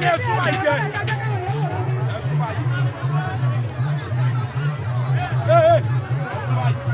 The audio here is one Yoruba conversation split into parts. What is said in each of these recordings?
Àní ẹ súnmọ́ ìjẹ. Ẹ súnmọ́ yìí. Ẹ súnmọ́ yìí.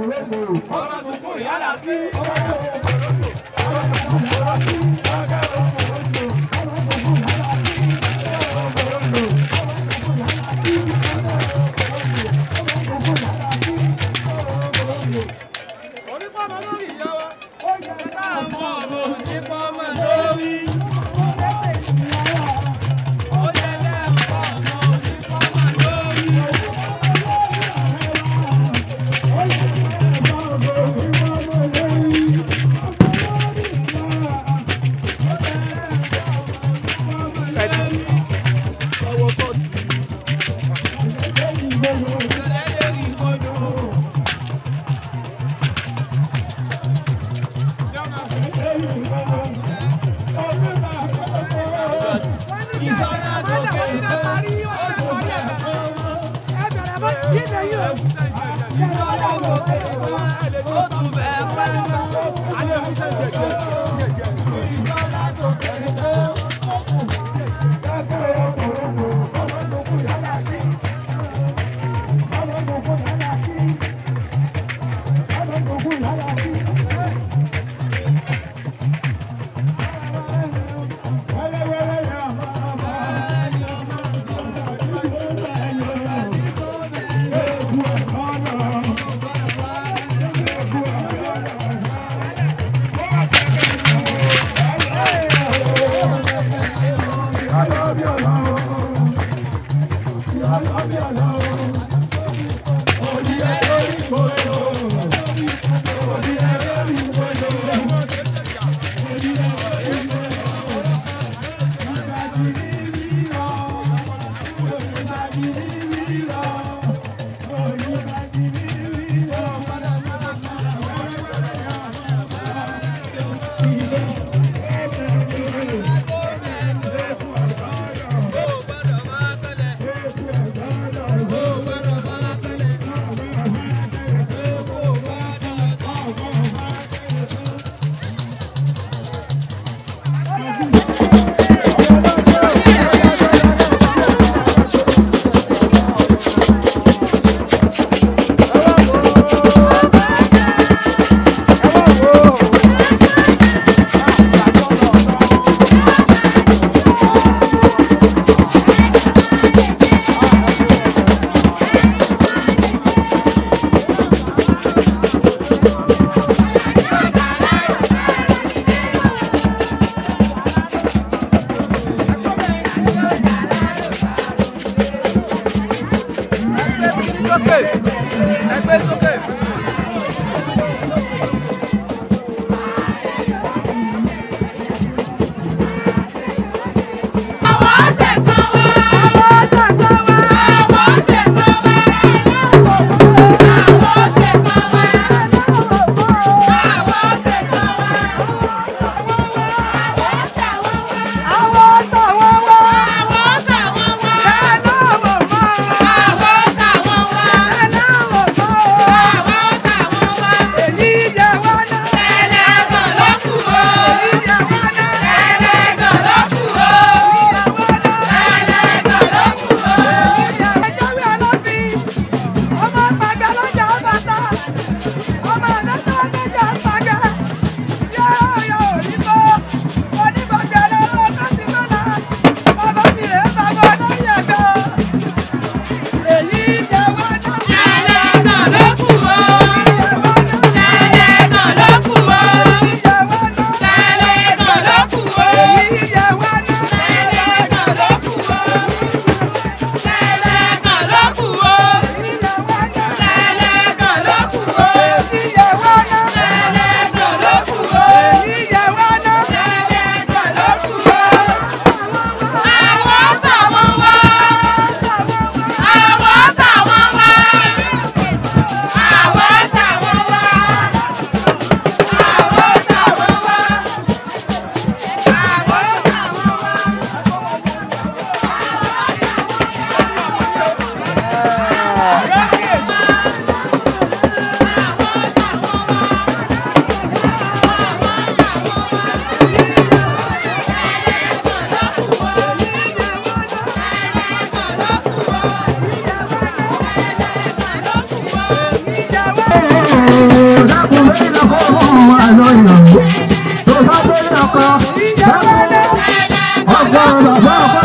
Ọmọ sunkún yàrá kí. Onípọ̀mọ́ lórí ìyá wa. Táwọn ọmọ onípọ̀mọ́ lórí. Ó jẹ́ lẹ́ẹ̀kọ́ ọmọ onípọ̀mọ́ lórí. Ọwọ́ sọ́ọ̀tì. Ìrọ̀lẹ́ lórí kodò. Ìsọ̀lá tó kéré tán. Ìsọ̀lá tó kéré tán. Ó tún bẹ́ẹ̀ pẹ́ tán. Ìsọ̀lá tó kéré tán. Ó gbọ́dọ̀ máa tẹ̀lé. Ó gbọ́dọ̀ máa tẹ̀lé. Ó gbọ́dọ̀ sọ.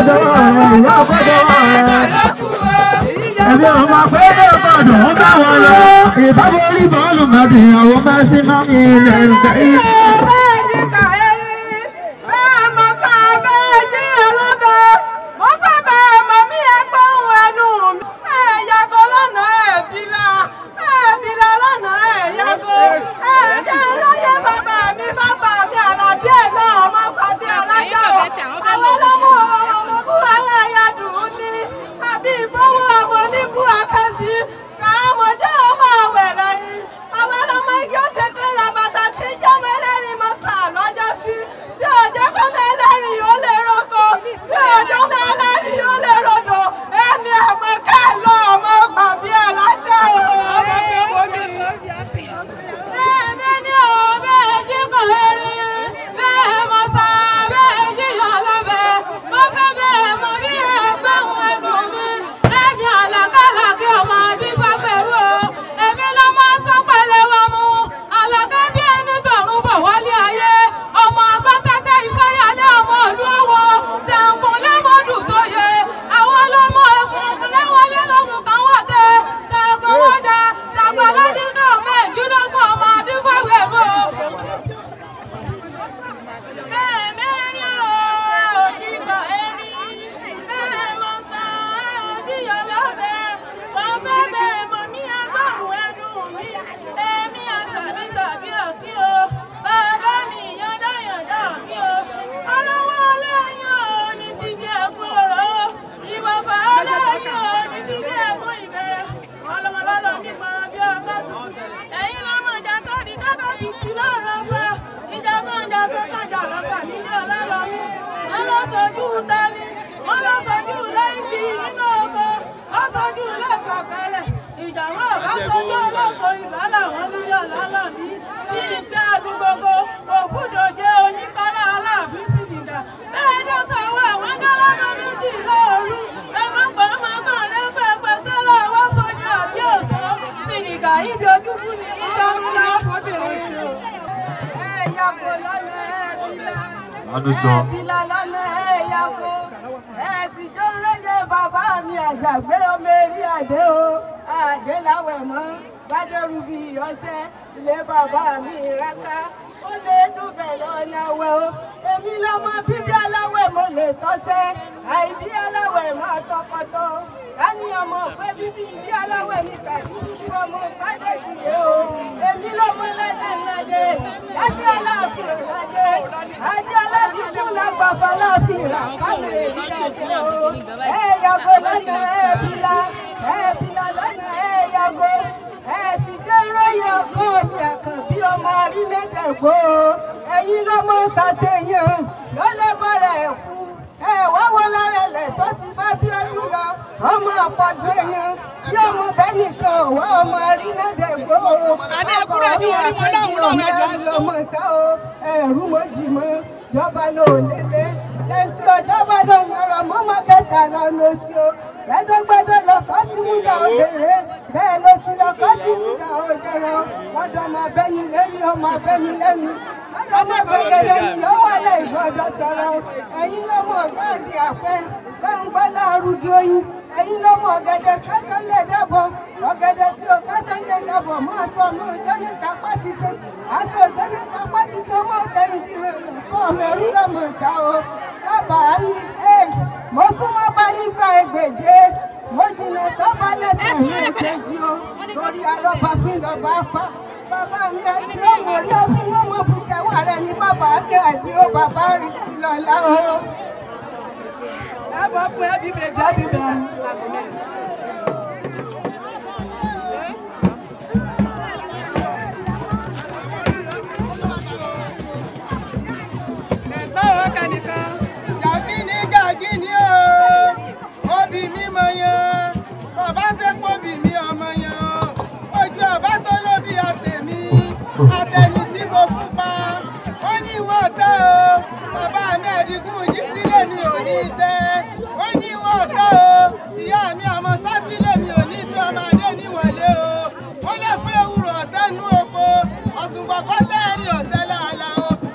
dọwọ́ rẹ̀, ìyá ọkọ dọwọ́ rẹ̀. Ẹbí ọmọ pé gbọ́dọ̀ ń bá wọn lọ. Ìbámu orí bọ́ọ̀lù màdì ìyàwó máa sí máa mi ilẹ̀ ìfẹ́.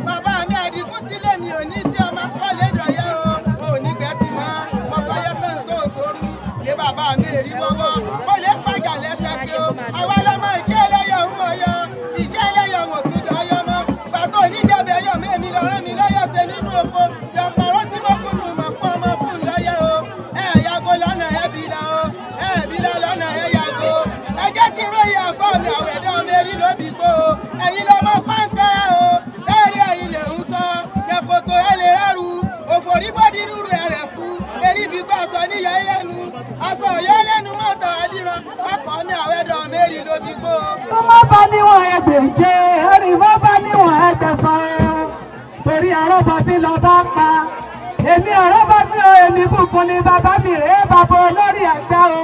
Bàbá mi àdìgún tílé mi ò ní tẹ́ ọmọ kọ́lé dọ̀yẹ́ o, ò ní gbẹ́ ti mọ́. oko yọ̀pọ̀rọ̀ tí mo kúndùn mọ̀ pọ́n ọmọ fún lọ́yẹ̀ o. Ẹ yàgò lọ́nà ẹ bìlà o, ẹ bìlà lọ́nà ẹ yàgò. Ẹ jẹ́ kí róye àfọ́ mi àwẹ̀dọ́ mi rí lóbi gbó o. Ẹ̀yin lọ́mọ pàǹkẹ́rẹ́ o, ẹ̀rí ẹ̀yin lè ń sọ. Yẹ̀kòtò ẹ lè rẹ́rù, òfòrí bọ́dí rúru ẹ̀rẹ̀ kú. Erí bí gbọ́ aṣọ níyà ẹlẹ́nu, aṣọ ọ̀yọ́ ẹlẹ́nu mọ́tò àdìrán. Ọkọ̀ mi àwẹ̀dọ́ mi rí lóbi gbó o. Tó má bá níwọ̀n ẹgbẹ̀je, ẹ̀rì má bá níwọ̀n ẹgbẹ̀fà o. Torí àrọ́bà fi lọ bá pa. Èmi àrọ́bà fi o, èmi bùkún ni bàbá mi rèé bàbá olórí àgbà o.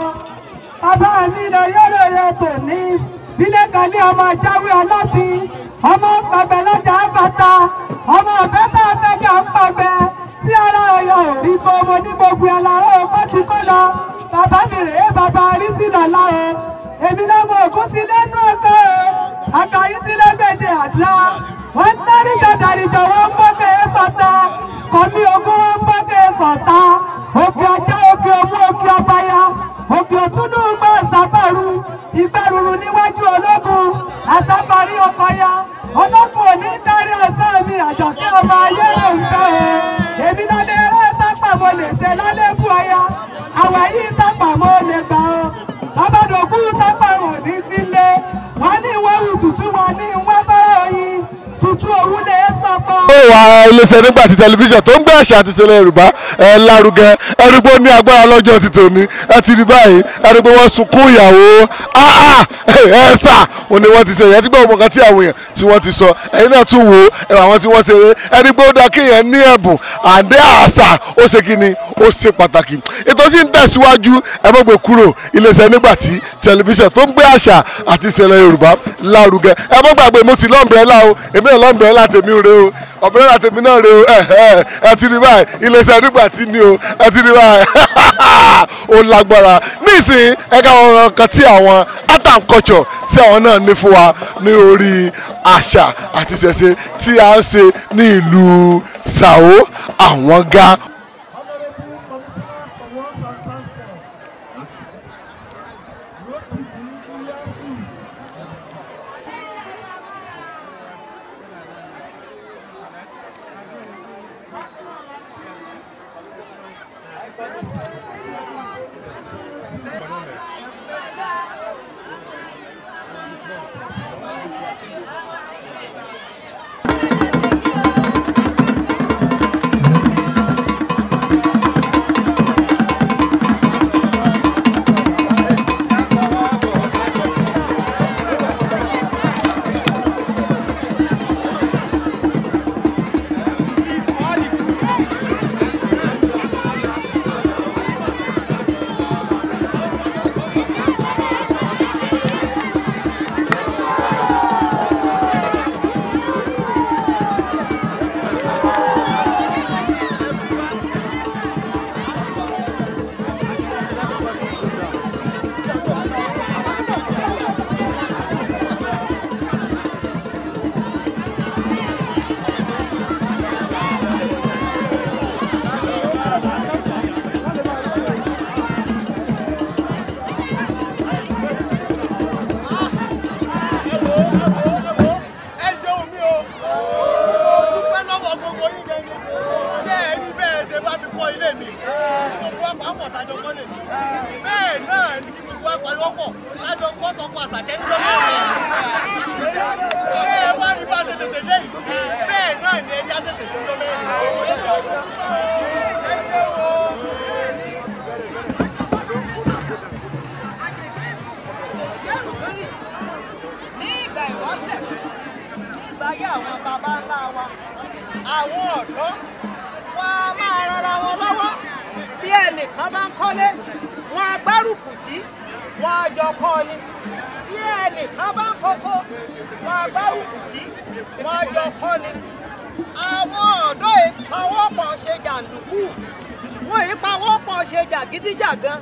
Bàbá mi lórí olórí tòní. Bílẹ̀ kan ní ọmọ jáwé ọlọ́fin, ọmọ pàgbẹ́ lọ́jà bàtà, ọmọ ọ̀fẹ́ tá a fẹ́ jà ń pàgbẹ́. Tí ara ọ̀yọ́ ò rí kó mo ní gbogbo ẹ̀ làárọ̀ ọkọ̀ ti kó lọ. Bàbá mi rèé bàbá rí sí lọ́la o. Èmi lọ́mọ ògún ti lẹ́nu ọkọ̀ o. Àkàyí ti lẹ́gbẹ̀jẹ̀ àdúrà. Wọ́n ń dáríjọ dáríjọ wọ́n ń bọ́kẹ́ sọ̀tà. Kọ̀mí ogún wọ́n ń bọ́kẹ́ sọ̀tà. Òkè ọjà òkè òmú òkè ọbaya. Òkè òtúnú gbọ́ sábàrú. Ìgbàrúrú níwájú ológun. Àsábàrí ọkọ̀ ya. Ológun ò ní dárí ọ̀sán mi àjọkẹ́ ọba ayé ló ń tẹ́ o. Èmi lọ́lẹ́ eré tápà mo lè ṣe lálẹ́ bú ọya. Àwọ̀ yìí tápà mo lè gbà o. Babadòkú tápà ò ní sílé. Wọ́n ní ìwé wù tútù wọn ní ìwé fẹ́rẹ̀ oyin. Tútù òwú lè sọ̀pọ̀. Ó wà iléeṣẹ́ nígbà tí tẹlifíṣàn tó ń gbé àṣà àti ìṣẹ̀lẹ̀ Yorùbá ẹ lárugẹ ẹrúgbó ní agbára lọ́jọ́ ti tòní ẹ ti rí báyìí ẹrúgbó wọn sunkún ìyàwó ẹ sà ò ní wọ́n ti ṣe ìyẹn tí gbọ́ ọmọ kan tí àwọn èèyàn tí wọ́n ti sọ ẹ̀yin náà tún wò ó ẹ̀rọ àwọn tí wọ́n ṣeré ẹrúgbó ó dá kéèyàn ní ẹ̀bùn àǹdẹ́ àṣà ó ṣe kí ni ó ṣe pàtàkì ètò sì ń tẹ̀síwájú ẹ má gbé kúrò iléeṣẹ́ nígbà tí tẹlifíṣàn tó ń gbé àṣà àti ìṣẹ̀lẹ̀ Yorùbá lárugẹ ẹ má gbàgbé mo ti lọ́mbrẹ́là o èmi náà lọ́mbrẹ́là tèmi rè o ọ̀bẹ̀rẹ̀ tèmi náà rè o ẹ ti rí báyìí iléeṣẹ́ nígbà tí ni o ẹ ti rí báyìí ó lágbára nísìnyí ẹ ká wọn kan tí àwọn art and culture tí àwọn náà ní fún wa ní orí àṣà àti ìṣẹ̀ṣe tí a ń ṣe ní ìlú Sàó àwọn ga. Ẹ ṣeun mi o, mo dúpẹ́ lọ́wọ́ gbogbo yín gẹ́gẹ́. Ṣé ẹ rí bẹ́ẹ̀ ṣe bá mi kọ́ ilé mi? Kí gbogbo wa pàápọ̀ tájọ kọ́ lè mi. Bẹ́ẹ̀ náà ni kí gbogbo wa pariwọ́pọ̀ tájọ kọ́ tọkọ àṣàkẹ́ ní lọ́wọ́. Ṣé ẹ wá rí bá ṣe tètè dé yìí? Bẹ́ẹ̀ náà ni ẹja ṣe tètè tó mẹ́rin. Ẹ ṣeun o. Ní ìgbà ìwáṣẹ̀, nígbà ayé àwọn baba ńlá wa, àwọn ọ̀dọ́ wọn a máa rọra wọn lọ́wọ́. Bí ẹnìkan bá ń kọ́lé, wọn á gbárùkù tí wọn á jọ kọ́ ni. Bí ẹnìkan bá ń kókó, wọn á gbárùkù tí wọn á jọ kọ́ ni. Àwọn ọ̀dọ́ ìpawọ́pọ̀ ṣe jàǹdùkú, wọn ìpawọ́pọ̀ ṣe jàgídíjàgan.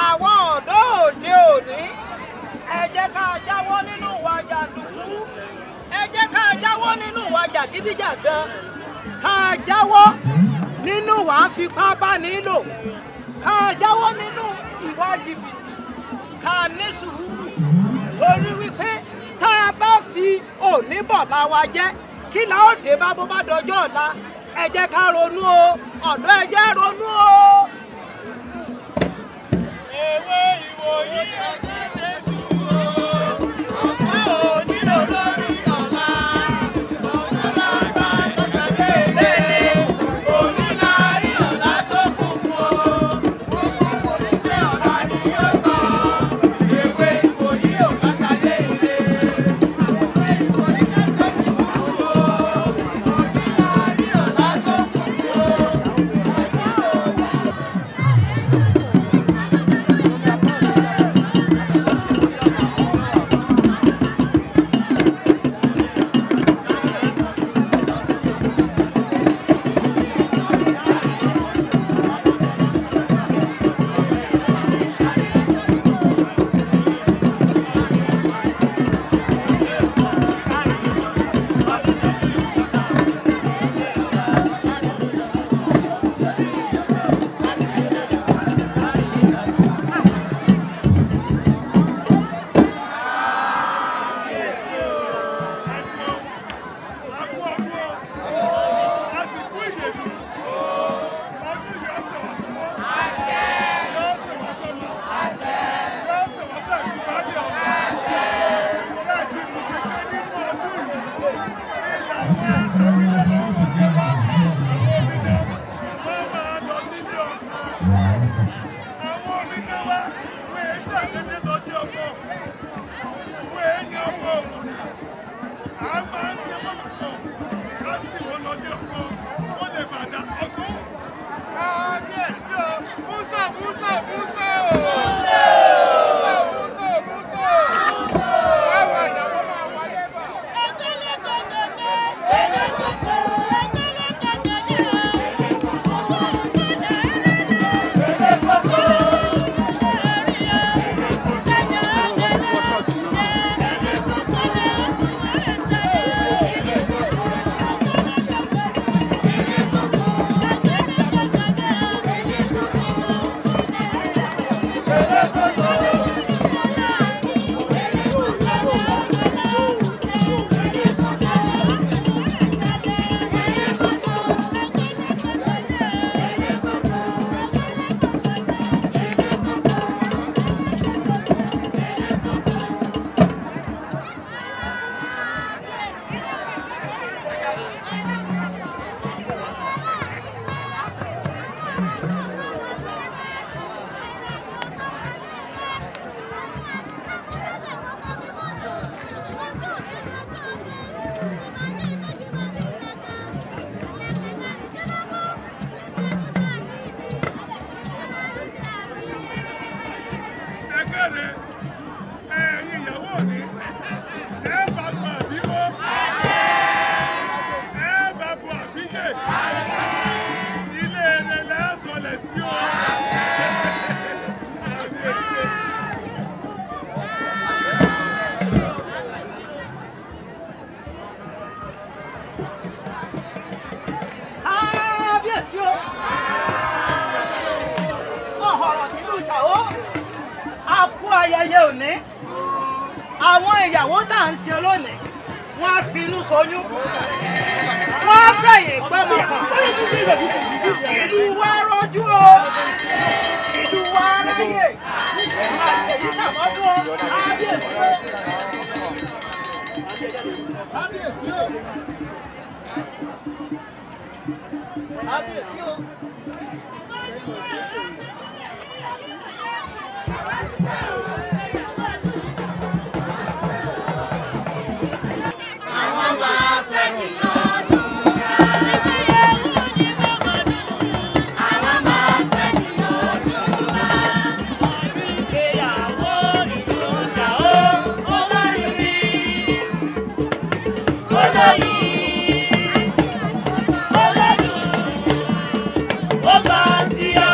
Àwọn ọ̀dọ́ òde òní, ẹ jẹ́ ká jáwọ́ nínú ìwà jàǹdùkú, ẹ jẹ́ ká jáwọ́ nínú ìwà jàgídíjàgan, ká jáwọ́ nínú ìwà fipá bá nílò, ká jáwọ́ nínú ìwà jìbìtì, ká ní sùúrù torí wípé tá a bá fi òní bọ̀la wa jẹ́ kí la ó dé bá bó bá dọjọ́ ọ̀la. Ẹ jẹ́ ká ronú o, ọ̀dọ́ ẹ jẹ́ ronú o. Ewé ìwòyí ẹ̀jẹ̀ ṣe jù o, ọ̀pá ò nílò lórí ọ̀la. Ọ̀la bá tọ́sàlẹ̀ lé, oníláàrí ọ̀la sókùnkùn o. Gbogbo kò ní ṣe ọ̀la ni yóò sọ. Ewé ìwòyí ò kásálẹ̀ lé. Ewé ìwòyí kásẹ̀ sùúrù o. Oníláàrí ọ̀la sókùnkùn o. Kábíyèsí o, Búsọ̀ Búsọ̀ Búsọ̀ o. Búsọ̀ Búsọ̀ Búsọ̀. Báwo ìyàwó máa wọlé bọ̀? Ẹ káre, ẹ̀yin ìyàwó mi, ẹ bá bu àbíwó, ẹ bá bu àbíyè, ilé rẹ̀ lẹ́sọ̀lẹ̀ sí o. Kábíyèsí o, ọ̀họ̀rọ̀ tìlú Ṣàó, a kú ayẹyẹ òní. Àwọn ìyàwó tá à ń ṣe lónìí, wọ́n á finú ṣoyún, wọ́n á fẹ̀yìn gbọ́mọ kan. Ìlú wa rọjú o, ìlú wa ráyè, àṣeyí sàmọ́dún o, kábíyèsí o. Kábíyèsí o. Kábíyèsí o. Olórí, olórí, ó bá ti yá.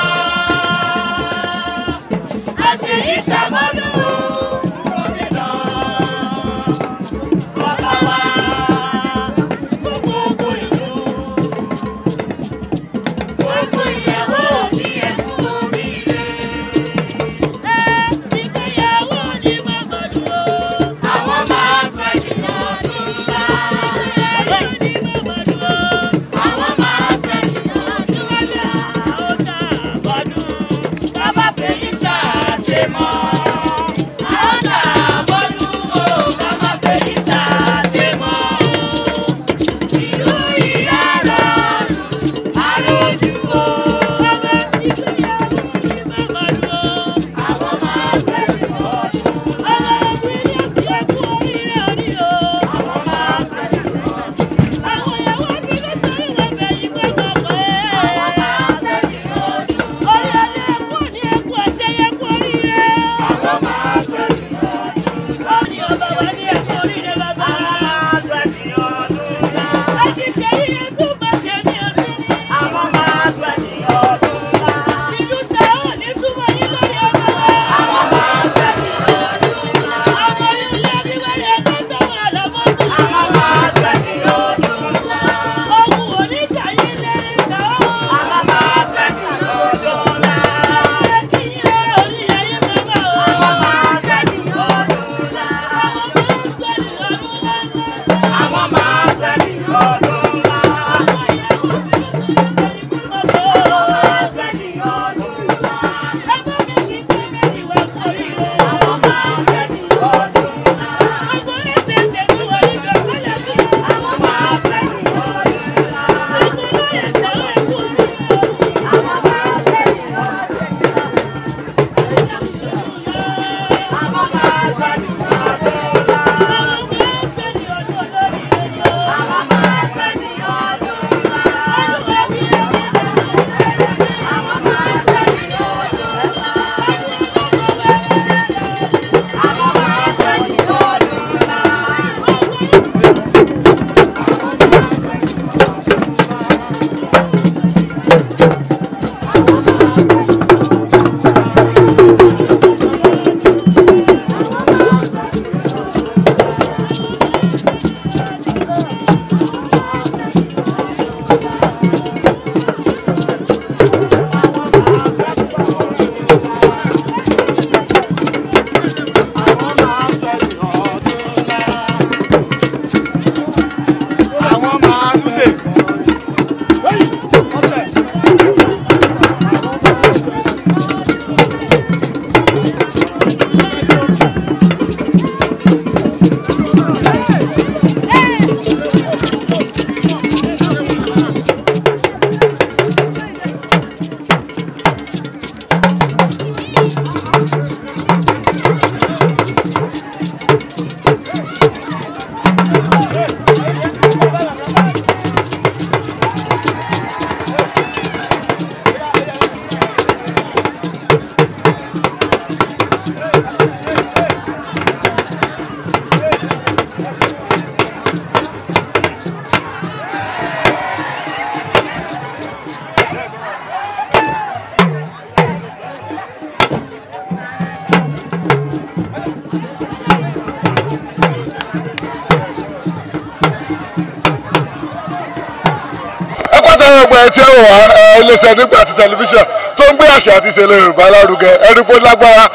Ọgbà ẹ tí ẹ wà iléeṣẹ́ nígbà tí tẹlifíṣàn tó ń gbé àṣà àti ìṣẹ̀lẹ̀ Yorùbá lárugẹ ẹni pé lágbára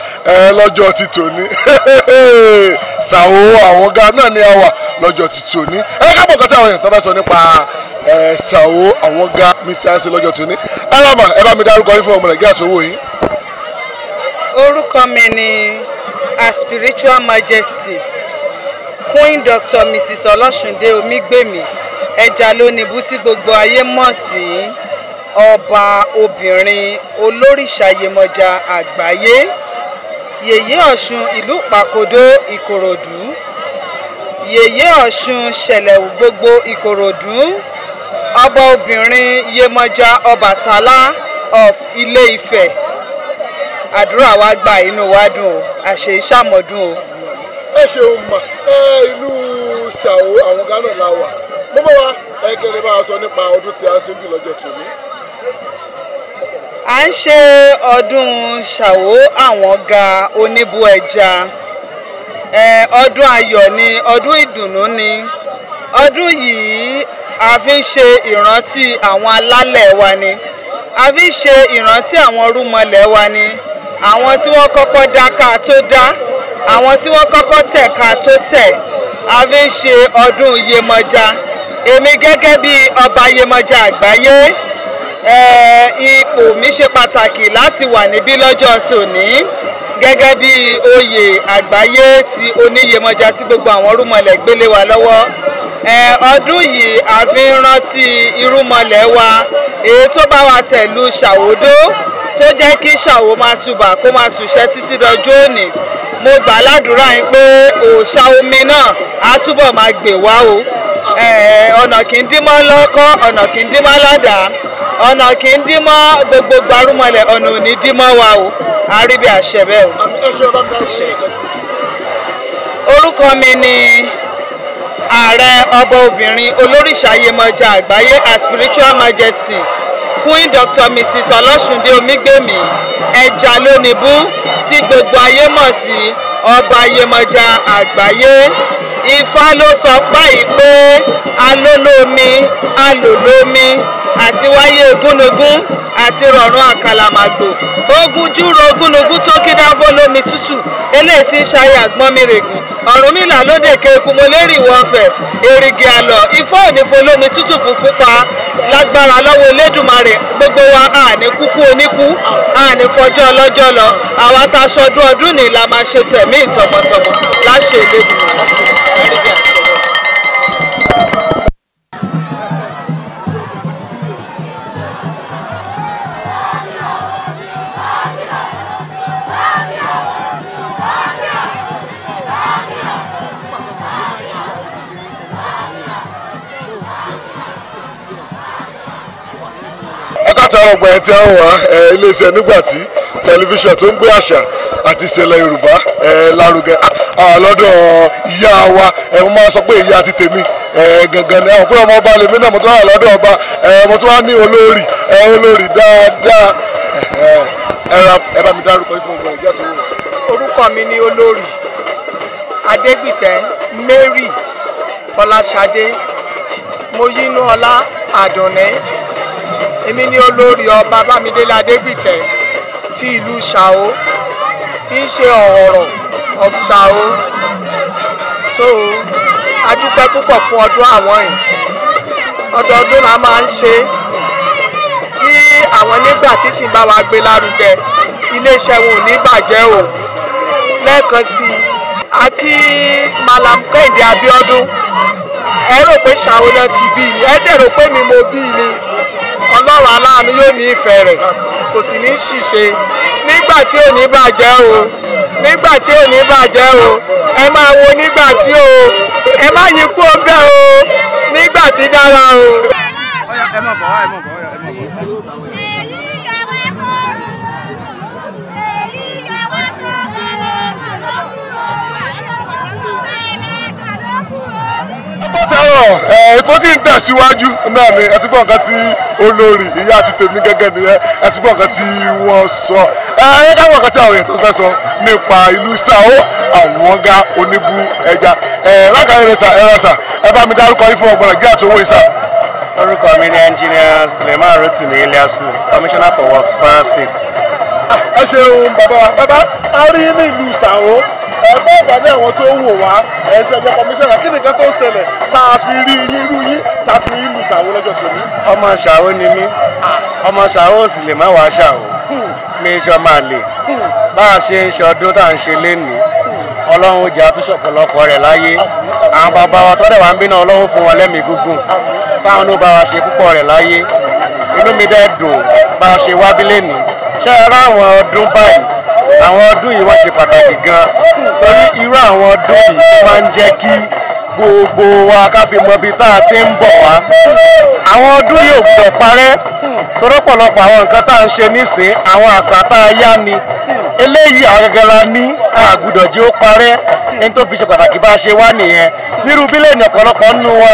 lọ́jọ́ ti tòní Ṣàó Àwọ̀nga náà ni a wà lọ́jọ́ ti tòní. Ẹ káàbọ̀ kan tí àwọn èèyàn tó bá sọ nípa Ṣàó Àwọ̀nga mi ti á ṣe lọ́jọ́ tòní. Ẹ rà mà, ẹ bá mi dárúkọ yín fún ọmọ Nàìjíríà tó wò yín. Orúkọ mi ni Her Spiritual Majesty Queen Dr. Mrs. Ọlọ́ṣùndé Omígbèmí Ẹja lónìbù tí gbogbo ayé mọ̀ sí ọba obìnrin olórìṣà Yemọja àgbáyé, Yèyé Ọ̀ṣun ìlú Pàkódó Ìkòròdú, Yèyé Ọ̀ṣun ṣẹlẹ̀wù gbogbo Ìkòròdú, ọba obìnrin Yemọja Ọbàtálá of Ilé Ifẹ̀. Àdúrà wa gba, inú wa dùn o, àṣẹ ìṣàmọ̀dún o. Ẹ ṣeun mà. Ẹ ìlú Ṣàó Àwọ̀nga náà la wà. Mo bá wa ẹ kẹlẹ bá a sọ nípa ọdún tí a ń ṣe bí lọ́jọ́ tòní. À ń ṣe ọdún Ṣàó Àwọ̀nga oníbú ẹja. Ọdún ayọ̀ ni, ọdún ìdùnnú ni. Ọdún yìí a fi ń ṣe ìrántí àwọn alálẹ̀ wa ni, a fi ń ṣe ìrántí àwọn rúmọlẹ̀ wa ni, àwọn tí wọ́n kọ́kọ́ dá ká tó dá, àwọn tí wọ́n kọ́kọ́ tẹ̀ ká tó tẹ̀. A fi ń ṣe ọdún Yemọja. Èmi gẹ́gẹ́ bí ọba Yemọja àgbáyé, ipò mi ṣe pàtàkì láti wà níbí lọ́jọ́ tòní gẹ́gẹ́ bí oyè àgbáyé ti oníyemọja tí gbogbo àwọn rúmọlẹ̀ gbélé wa lọ́wọ́. Ọdún yìí a fi ń rántí irúmọlẹ̀ wa èyí tó bá wa tẹ̀lú Ṣàwódó, tó jẹ́ kí Ṣàwó máa tubà kó máa tùṣẹ́ títí dọjọ́ òní. Mo gbà ládùúrà yín pé òòṣà omi náà á túbọ̀ máa gbè wá o. Ọ̀nà kì í dín mọ́ lọ́kọ́, ọ̀nà kì í dín mọ́ ládàá, ọ̀nà kì í dín mọ́ gbogbo gbarúmọlẹ̀, ọ̀nà ò ní dín mọ́ wa o. A rí bí àṣẹ bẹ́ẹ̀ o. Orúkọ mi ni ààrẹ ọba obìnrin olórìṣà Yemọja àgbáyé, Her Spiritual Majesty Queen Dr. Mrs. Ọlọ́ṣùndé Omígbèmí Ẹja lónìbú tí gbogbo ayé mọ̀ sí ọba Yemọja àgbáyé. Ifá ló sọ báyìí pé alólómi alòlómi àti wáyé gúnugún àti rọ̀rùn àkàlàmàgbò, ogun júro gúnugún tó kí dáfó lómi tútù, eléyìí tí ń ṣayé àgbọ́n mi règùn. Ọ̀rúnmìlà lóde keeku mo lérì wọ́n fẹ̀ èrìgì àlọ́. Ifá òní folómi tútù fún kúpa lágbára lọ́wọ́ Elédùmarè. Gbogbo wa àní kúkú oníkú, àní fọjọ́ ọlọ́jọ́ lọ. Àwa tá a ṣọdún ọdún ní la máa ṣe tẹ̀mí ìtọmọtọmọ láṣẹ Elédùmarè. Ẹ káàtà ọgbà ẹ tí a ń wá iléeṣẹ́ nígbà tí tẹlifíṣàn tó ń gbé àṣà àti ìṣẹ̀lẹ̀ Yorùbá lárugẹ lọ́dọ̀ ìyá wa. Mo máa sọ pé ìyá ti tèmi gangan ni àwọn kúrò ọmọ ọba lèmi náà. Mo tún wà lọ́dọ̀ ọba, mo tún wá ní olórí, olórí dáadáa. Ẹ bá mi dárúkọ yín fún ọgbà ìyá tó wù wá. Orúkọ mi ni Olórí Adégbìtẹ́ Mary Fọláṣadé Moyínúọlá Àdùnní. Èmi ni olórí ọba Bámidélé Adégbìtẹ́ ti ìlú Ṣàó, tí ń ṣe Ọ̀rọ̀ of Ṣàó. So a dúpẹ́ púpọ̀ fún ọdún àwọn yìí. Ọdọọdún la máa ń ṣe tí àwọn nígbà tí sì ń bá wa gbé lárugẹ. Iléeṣẹ́ wọn ò ní bàjẹ́ o. Lẹ́ẹ̀kan sí i, a kí Malam Kẹ́hìndé Abíọ́dún. Ẹ rò pé Ṣàó náà ti bí ni, ẹ tẹ̀ rò pé mi mo bí ni. Ọlọ́run aláàánú yóò ní ìfẹ́ rẹ̀, kò sì ní ṣìṣe. Nígbà tí ò ní bàjẹ́ o, nígbà tí ò ní bàjẹ́ o. Ẹ máa wo nígbà tí o, ẹ má yí kú ó bẹ́ẹ̀ o, nígbà tí dára o. Ẹ má bọ̀ wá, ẹ má bọ̀ wá, ẹ má bọ̀ wá. Èyí yẹ wá kó, èyí yẹ wá kó, ẹlẹ́gàn ló kù o, ẹlẹ́gàn ló kù o. Bó ti rọ̀ ètò sì ń tẹ̀síwájú náà ni. Ẹ ti gbọ́ nǹkan tí olórí ìyá àti tèmi gẹ́gẹ́ nìyẹn. Ẹ ti gbọ́ nǹkan tí wọ́n sọ. Ẹ ẹ káwọn nǹkan tí àwọn èèyàn tó fẹ́ sọ nípa ìlú Ṣàó Àwọ̀nga oníbú ẹja. Ẹ lákàáyé rẹ sà, ẹ rẹ sà, ẹ bá mi dárúkọ yín fún ọgbọ̀n Nàìjíríà tó wó yín sà. Orúkọ mi ni ẹnjìnìà Engineer Suleiman Rotimi Ilyasu, Commissioner for Works, Kwara State. Ẹ ṣeun bàbá wa. Bàbá, a rí nílùú Ṣàó, ẹ fún àǹfààní àwọn tó ń wò wá, ẹ ti ẹjẹ kọmíṣánná, kí nìkan tó ṣẹlẹ̀ tá a fi rí yín, irú yín tá a fi rí ìlú Ṣàó lọ́jọ́ tòní? Ọmọ Ṣàó ni mí, ọmọ Ṣàó ò sì lè má wàá Ṣàó, mi ṣọ máa lè. Bá a ṣe ń ṣọdún tá à ń ṣe lénìí, Ọlọ́run ó jẹ́ àtúnṣe ọ̀pọ̀lọpọ̀ rẹ̀ láyé. Àwọn bàbá wa tọ́lẹ̀ wá ń bínú, Ọlọ́run fún wọn lẹ́mìí gígùn, fáwọn ló bá wa ṣe púpọ̀ rẹ̀ láyé. Inú mi dẹ́ dùn bá a ṣe wá bí lénìí. Ṣé ẹ rá àwọn ọdún báyìí? Àwọn ọdún yìí wọ́n ṣe pàtàkì gan, torí irú àwọn ọdún yìí máa ń jẹ́ kí gbogbo wa ká fi mọ ibi tá a ti ń bọ̀ wá. Àwọn ọdún yìí ò gbọdọ̀ parẹ́, torí ọ̀pọ̀lọpọ̀ àwọn nǹkan tá à ń ṣe nísìn, àwọn àṣà tá a yá ni eléyìí, àwọn gẹ́gẹ́ la ní àgùdọ̀ jẹ́ ó parẹ́. Ní tó fi ṣe pàtàkì bá a ṣe wá nìyẹn. Nírú bílẹ̀nì ọ̀pọ̀lọpọ̀ nínú wa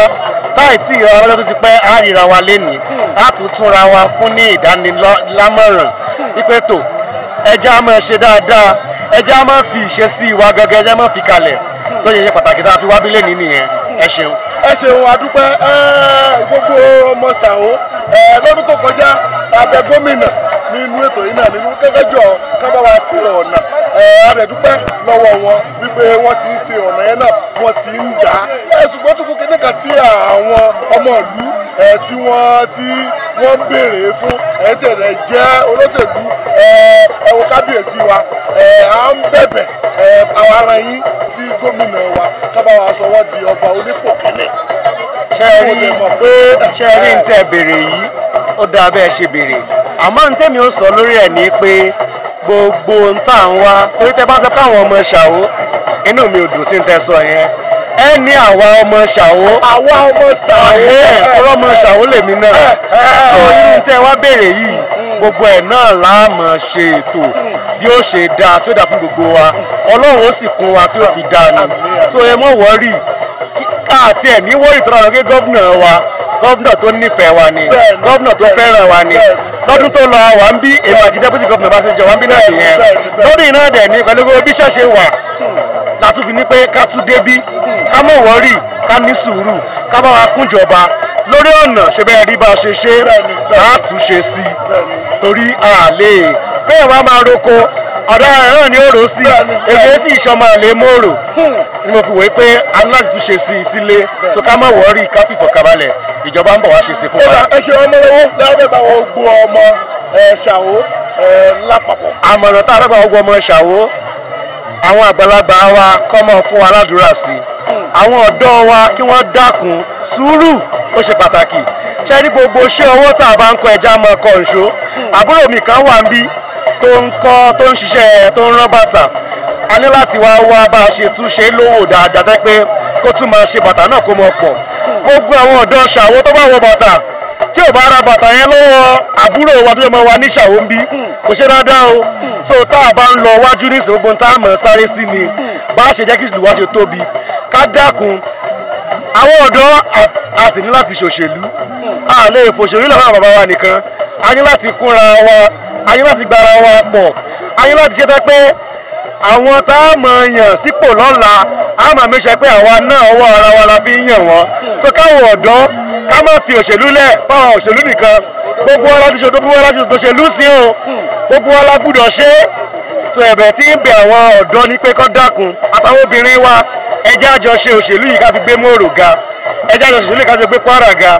táì tí ìrora lọ́jọ́ tó ti pẹ́, á ríra wa lénìí, á tún túnra wa fún ní ìdánilámọ̀ràn wípé tó ẹja á máa ṣe dáadáa, ẹja á máa fi ìṣesí wa gẹ́gẹ́, ẹja á máa fi kalẹ̀ tó ṣe ṣe pàtàkì tá a fi wá bílẹ̀nì nìyẹn. Ẹ ṣeun. Ẹ ṣeun, adúpẹ́. Gbogbo ọmọ Ṣàó, lọ́dún tó kọjá abẹ gómìnà nínú ètò yìí náà nínú gẹ́gẹ́jọ ká bá wa ṣe ọ̀nà, a dẹ̀ dúpẹ́ lọ́wọ́ wọn wípé wọ́n ti ń ṣe ọ̀nà yẹn náà, wọ́n ti ń dà á, ṣùgbọ́n tó kú kíní kan tí àwọn ọmọ ìlú tí wọ́n ń béèrè fún, ẹ̀ tẹ̀lé jẹ́ olóṣèlú, ẹ wo kábíyèsí wa, à ń bẹ̀bẹ̀ àwọn ará yín sí gómìnà wa ká bá wa sọ wọ́n di ọba onípò kínní. Ṣé ẹ rí ń tẹ́ béèrè yìí, ó dáa bẹ́ẹ̀ ṣe béèrè, àmọ́ ní tèmi ó sọ lórí ẹ̀ ní pé gbogbo ń tà ń wá, torí tẹ́ bá sọ pé àwọn ọmọ Ṣàó, inú mi ò dùn sí ń tẹ́ sọ yẹn. Ẹ ní àwa ọmọ Ṣàó, àwa ọmọ Ṣàó, ọ̀rọ̀ ọmọ Ṣàó lèmi náà. So irú tẹ́ wá béèrè yìí, gbogbo ẹ̀ náà la máa ṣe ètò bí ó ṣe dáa tí ó dáa fún gbogbo wa, Ọlọ́run ó sì kún wa tí ó fi dáa ni. So ẹ mọ̀ wọ́rì káàtì ẹ̀ ní wọ́rì tó rọrùn pé gómìnà wa, gómìnà tó nífẹ̀ẹ́ wa ni, gómìnà tó fẹ́ràn wa ni. Lọ́dún tó lọ wà ń bí èmi àti deputy governor bá ṣe jọ wà ń bí náà nìyẹn. Lọ́dún yìí náà dẹ̀ ní pẹ̀lú bí iṣẹ́ ṣe wà látún fi ní pé ká tún débí, ká mọ̀ wọ́rì, ká ní sùúrù, ká bá wa kúnjọba lórí ọ̀nà ṣe bẹ́ẹ̀ rí bá a ṣe ṣe á tún ṣe sí i, torí a lè bẹ́ẹ̀ wá máa roko ọ̀dọ́ rẹ̀ náà ni ó rò sí, èmi sì ìṣọmọ àlè mòrò ni mo fi wòye pé a ní láti tún ṣe sí i sílé. So ká má wọ́ọ̀rì, ká fìfọ̀kànbalẹ̀, ìjọba ń bọ̀ wá ṣe sí fún wa. Ẹ ṣe ọmọ owó lábẹ́ bá wọn gbọ́ ọmọ Ṣàó lápapọ̀. Àmọ̀ràn tá a fẹ́ bá wọn gbọ́ ọmọ Ṣàó, àwọn àgbàlagbà wa kọ́ mọ́ fún wa ládùúrà sí i, àwọn ọ̀dọ́ wa kí wọ́n dákun sùúrù, ó ṣe pàtàkì. Ṣé ní gbogbo iṣẹ́ ọwọ́ tá a bá ń kọ, ẹja mọ́ ọkọ̀ ǹṣó. Àbúrò mi kan wà níbí tó ń kọ́, tó ń ṣiṣẹ́, tó ń rán bàtà. A ní láti wá wá bá a ṣe tún ṣe lówó dáadáa tẹ́ pé kó tún máa ṣe bàtà náà kó mọ pọ̀. Gbogbo àwọn ọ̀dọ́ Ṣàó tó bá wọ bàtà, tí ò bá ra bàtà yẹn lọ́wọ́ àbúrò wa tó yẹ mọ́ wa ní Ṣàó ń bí, kò ṣe dáadáa o. So tá a bá ń lọ wájú nísìnyí, gbogbo tá a mọ̀ sáré sí ni bá a ṣe jẹ́ kí ìlú wa ṣe tóbi. Ká dákun àwọn ọ̀dọ́, a sì ní láti ṣòṣèlú, a lè fòṣèlú lọ́wọ́ àwọn bàbá wa nìkan, a ní láti kúnra wa, a ní láti gbára wa pọ̀, a ní láti ṣe tẹ́ pé àwọn tá a mọ̀ yàn sípò lọ́la, a máa mẹ́sẹ̀ pé àwa náà ọwọ́ ara wa la fi ń yàn wọ́n. So káwọn ọ̀dọ́ ká má fi òṣèlú lẹ̀ fáwọn òṣèlú nìkan, gbogbo wa láti ṣe, gbogbo wa láti ṣòṣèlú sí o, gbogbo wa la gbúdọ̀ ṣe é. So ẹ̀bẹ̀ tí ń bẹ àwọn ọ̀dọ́ ni pé kó dákun, àtàwọn obìnrin wa, ẹ jẹ́ àjọ ṣe òṣèlú yìí ká fi gbé Mòrò ga, ẹ jẹ́ àjọ ṣe òṣèlú yìí ká fi gbé Kwara ga,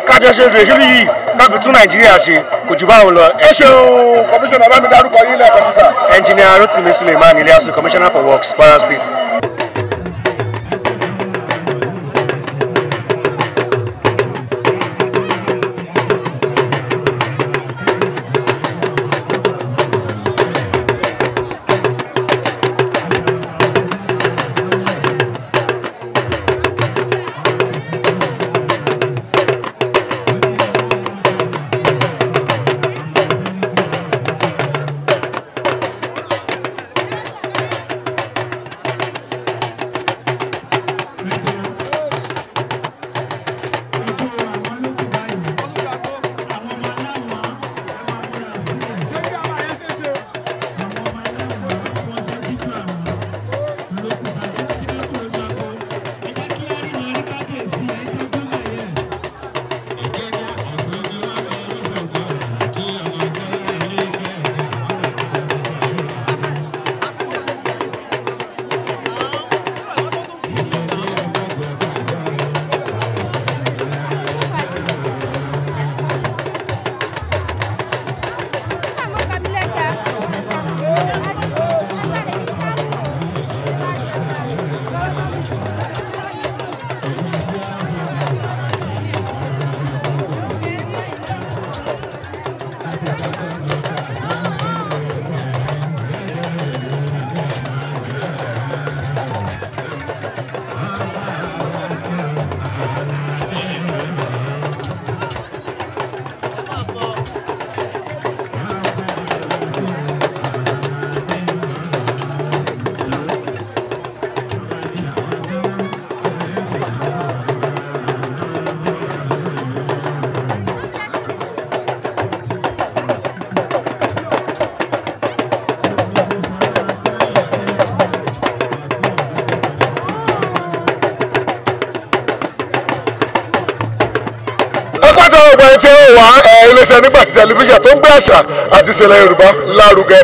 ká jọ ṣe òṣèlú yìí ká fi tún Nàìjíríà ṣe, kò jù báwọn lọ. Ẹ ṣeun kọmíṣánná, bá mi dárúkọ yín lẹ́ẹ̀kan sísà. Engineer Rotimi Suleiman Ilyasu, Commissioner for Works, Kwara State. Gbogbo ẹni tí ó wà iléeṣẹ́ Nígbàtí tẹlifíṣàn tó ń gbé àṣà àti ìṣẹ̀lẹ̀ Yorùbá lárugẹ.